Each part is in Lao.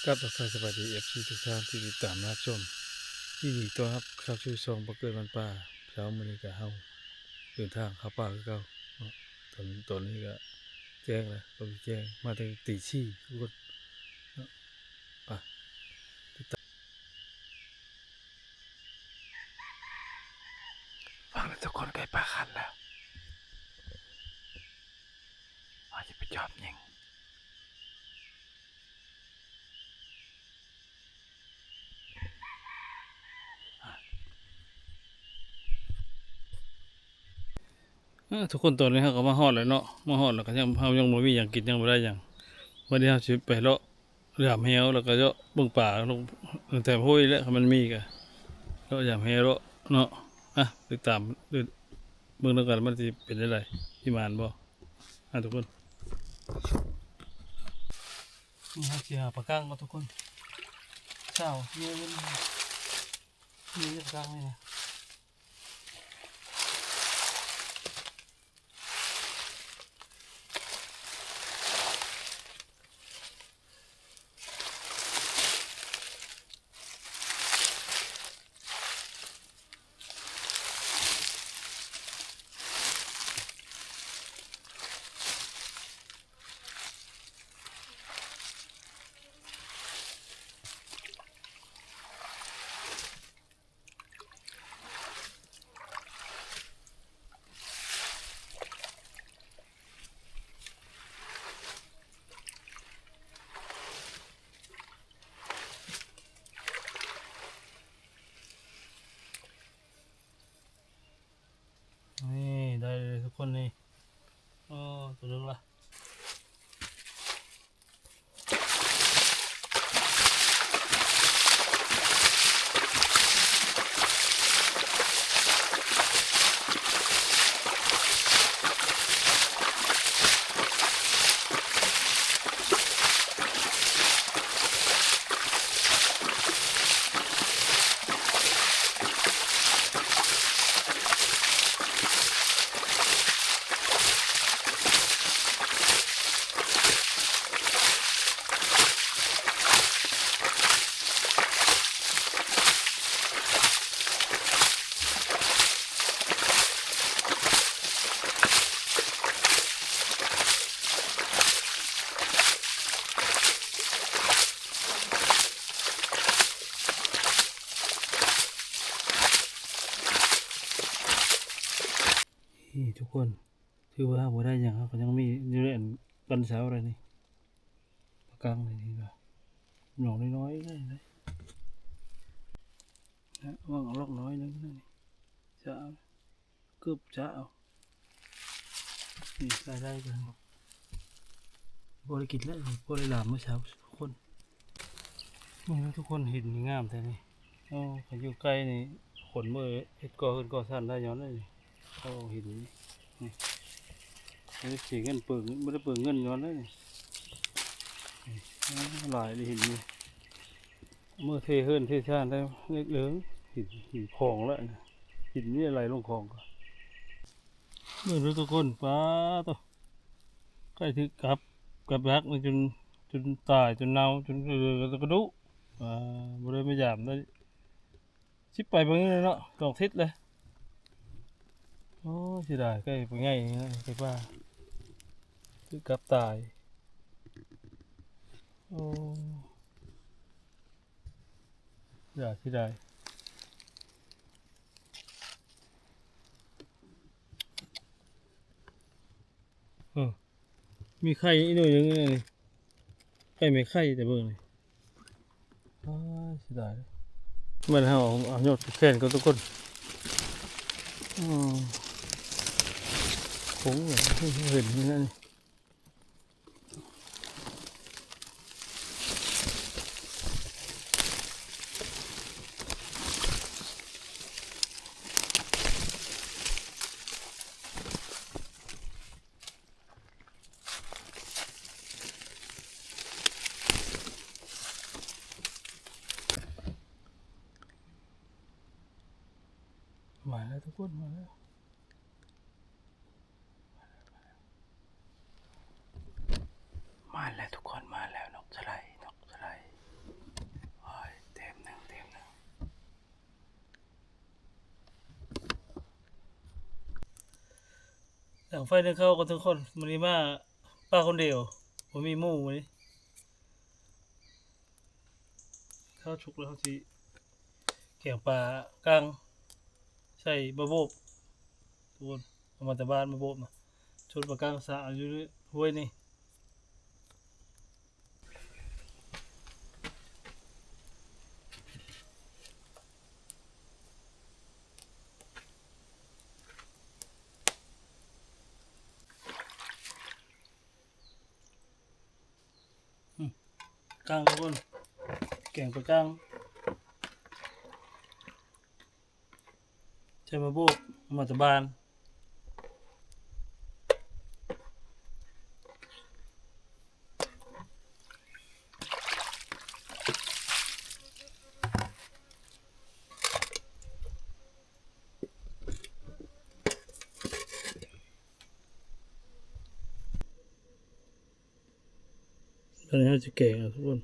ກັບທັກທາຍສະບາຍດີ ເອັຟຊີ ທຸກທ່ານທີ່ຕິດຕາມຮັບຊົມ. ຍິນດີຕ້ອນຮັບເຂົ້າສູ່ຊ່ອງບໍ່ເກີດວັນປ່າ. ເຊົ້າມື້ນີ້ກະເຮົາເດີນທາງເຂົ້າປ່າຄືເກົ່າເນາະ. ຕອນ ຕອນນີ້ກະແຈ້ງແລ້ວ ກໍມີແຈ້ງມາຕັ້ງແຕ່ຕີສີ່ ທຸກຄົນເນາະ. ໄປ ຕິດຕາມ. ຟັງແລ້ວທຸກຄົນ ໃກ້ປາຄັນແລ້ວ. ເຮົາຈະໄປຈອບຍິງ. ເອີ ທຸກຄົນ ຕອນນີ້ເຮົາກໍມາຮອດແລ້ວເນາະ. ມາຮອດແລ້ວກໍຍັງ ເຮົາຍັງບໍ່ມີຫຍັງກິນ ຍັງບໍ່ໄດ້ຫຍັງ. ວັນນີ້ເຮົາຊິໄປເລາະ ຢາມແຮ້ວ ແລ້ວກໍເລາະເບິ່ງປາ ລົງແຖມຫ້ວຍແຫຼະ ຄັນມັນມີກໍເລາະຢາມແຮ້ວເນາະ. ອ່ະ ຕິດຕາມເບິ່ງນຳກັນ ມັນຊິເປັນຈັ່ງໃດ ຊິໝານບໍ່ ອ່ະ ທຸກຄົນ. ນີ້ເຮົາຊິຫາປາກ້າງກ່ອນ ທຸກຄົນ. ເຊົ້າ ມີ ມີປາກ້າງນີ້ນະ. ນີ້ ໄດ້ເລີຍທຸກຄົນນີ້. ໂອ້ ຕົວໜຶ່ງລະ. ນີ້ທຸກຄົນ ຖືວ່າບໍ່ໄດ້ຫຍັງ ເຮົາກໍຍັງມີຢູ່ໃນອັນ ປັນເສົາໄດ້ນີ້ ປາກັງນີ້ ເຫັນບໍ່ ໜອງນ້ອຍໆ ນີ້ນະ. ຫວັງເອົາລອກນ້ອຍໜຶ່ງນະ ນີ້ ຈະເອົາ ເກືອບຈະເອົາ ນີ້ ໃສ່ໄດ້ເລີຍ. ບໍ່ໄດ້ກິນແລ້ວ ບໍ່ໄດ້ຫຼາມມື້ເຊົ້າທຸກຄົນ. ເບິ່ງເດີທຸກຄົນ ຫີນນີ້ງາມແທ້ນີ້. ໂອ້ ຄັນຢູ່ໃກ້ນີ້ ຄົນບໍ່ເຮັດກໍ່ເຮືອນກໍ່ຊານໄດ້ຍ້ອນນີ້. ໂອ້ ຫີນນີ້ ນີ້ ບໍ່ໄດ້ເສຍເງິນເປືອງ ບໍ່ໄດ້ເປືອງເງິນຍ້ອນນີ້. ນີ້ ໂອ້ ຫຼາຍເລີຍຫີນນີ້. ເມື່ອເທເຮືອນເທຊານໄດ້ເລິກເລີງ ຫີນ ຫີນຂອງແລ້ວນະ ຫີນນີ້ໄຫຼລົງຂອງ. ເບິ່ງເດີທຸກຄົນ ປາໂຕ ໃກ້ຖືກກັບ ກັບດັກນີ້ ຈົນ ຈົນຕາຍ ຈົນເນົ່າ ຈົນເຫຼືອແຕ່ກະດູກ. ອ່າ ບໍ່ໄດ້ມາຢາມໄດ້ ຊິໄປເບິ່ງເລີຍເນາະ ສອງທິດເລີຍ. ໂອ້ ເສຍດາຍ ໃກ້ໄປໄງນະ ໃກ້ປ່າ ຖືກກັບຕາຍ. ໂອ້ ຢ່າເສຍດາຍ. ເອີ ມີໄຂ່ອີກໜ່ວຍໜຶ່ງນີ້ ໄຂ່ແມ່ໄຂ່ ແຕ່ເບິ່ງນີ້. ອ້າຍ ເສຍດາຍ. ແມ່ນເຮົາເອົາ ເອົາຍອດແຂນກ່ອນທຸກຄົນ. ອືມ ຄົງເຫັນຢູ່ນັ້ນ. ມາແລ້ວທຸກຄົນ ມາແລ້ວ ມາແລ້ວ ມາແລ້ວທຸກຄົນ ມາແລ້ວ ນົກສະໄລ ນົກສະໄລ. ດັງໄຟໜຶ້ງເຂົ້າກ່ອນທຸກຄົນ. ມື້ນີ້ມາປາຄົນດຽວ ບໍ່ມີໝູ່ມື້ນີ້. ເຂົ້າສຸກແລ້ວ ເຮົາຊິແກງປາກ້າງໃສ່ໝາໂບບ ທຸກຄົນ. ເອົາມາແຕ່ບ້ານໝາໂບບນະ ຊົນປາກ້າງສະຢູ່ຫ້ວຍນີ້. ອືມ ກ້າງທຸກຄົນ ແກງປາກ້າງ ໃສ່ໝາໂບບ ມາແຕ່ບ້ານ. ຕອນນີ້ເຮົາຈະແກງເອົາທຸກຄົນ.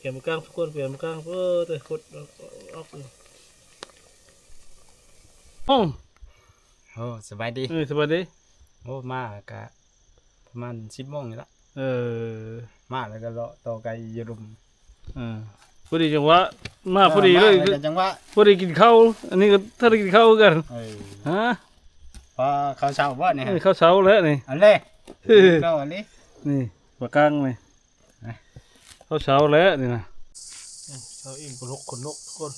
ແກງໝາກກາງທຸກຄົນ ແກງໝາກກາງ ເອີ ແຕ່ຄົດອອກ ອອກ ໂອ້ ໂອ້ ສະບາຍດີ ເອີ ສະບາຍດີ ໂອ້ ມາກະປະມານສິບໂມງນີ້ລະ ເອີ ມາແລ້ວກໍເລາະຕໍ່ໄກ່ຢູ່ລຸ່ມ ເອີ ພໍດີຈັງຫວະ ມາພໍດີເລີຍ ເອີ ມາແລ້ວກໍຈັງຫວະ ພໍດີກິນເຂົ້າ ອັນນີ້ກໍທັນໄດ້ກິນເຂົ້າຄືກັນ ເອີ ຮະ ພໍເຂົ້າເຊົ້າບໍ່ນີ້ ເອີ ເຂົ້າເຊົ້າແລ້ວນີ້ ອັນເລ ເອີ ເຂົ້າອັນນີ້ ນີ້ ປາກາງນີ້ ເຂົ້າເຊົ້າແລ້ວນີ້ນະ ເອົາອີ່ມກະນົກຂົນນົກທຸກຄົນ.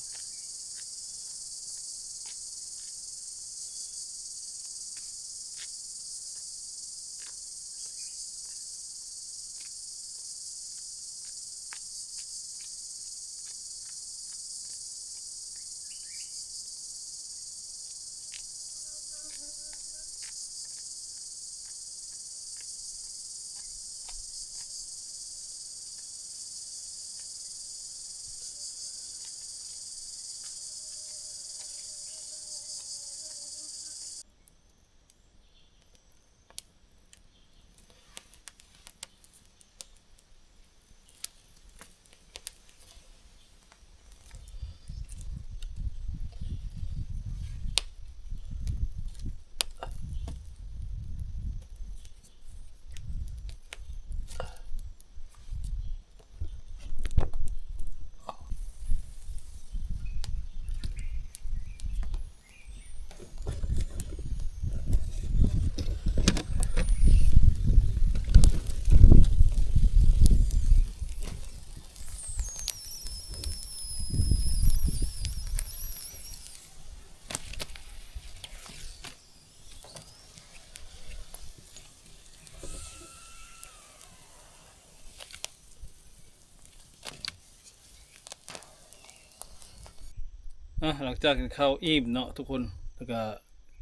ອ່ະ ຫຼັງຈາກກິນເຂົ້າອີ່ມເນາະທຸກຄົນ ແລ້ວກະ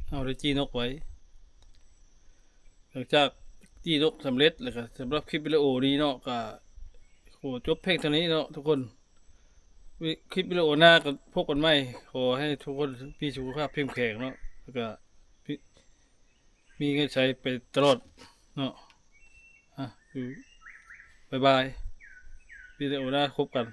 ເຮົາໄດ້ຈີ່ນົກໄວ້. ຫຼັງຈາກຈີ່ນົກສຳເລັດແລ້ວກະ ສຳລັບຄລິບວິດີໂອນີ້ເນາະ ກະຂໍຈົບພຽງເທົ່ານີ້ເນາະທຸກຄົນ. ຄລິບວິດີໂອໜ້າກະພົບກັນໃໝ່. ຂໍໃຫ້ທຸກຄົນມີສຸຂະພາບເຂັ້ມແຂງເນາະ ແລ້ວກະມີ ມີເງິນໃຊ້ໄປຕະຫຼອດເນາະ. ອ່ະ ບາຍບາຍ. ວິດີໂອໜ້າພົບກັນ.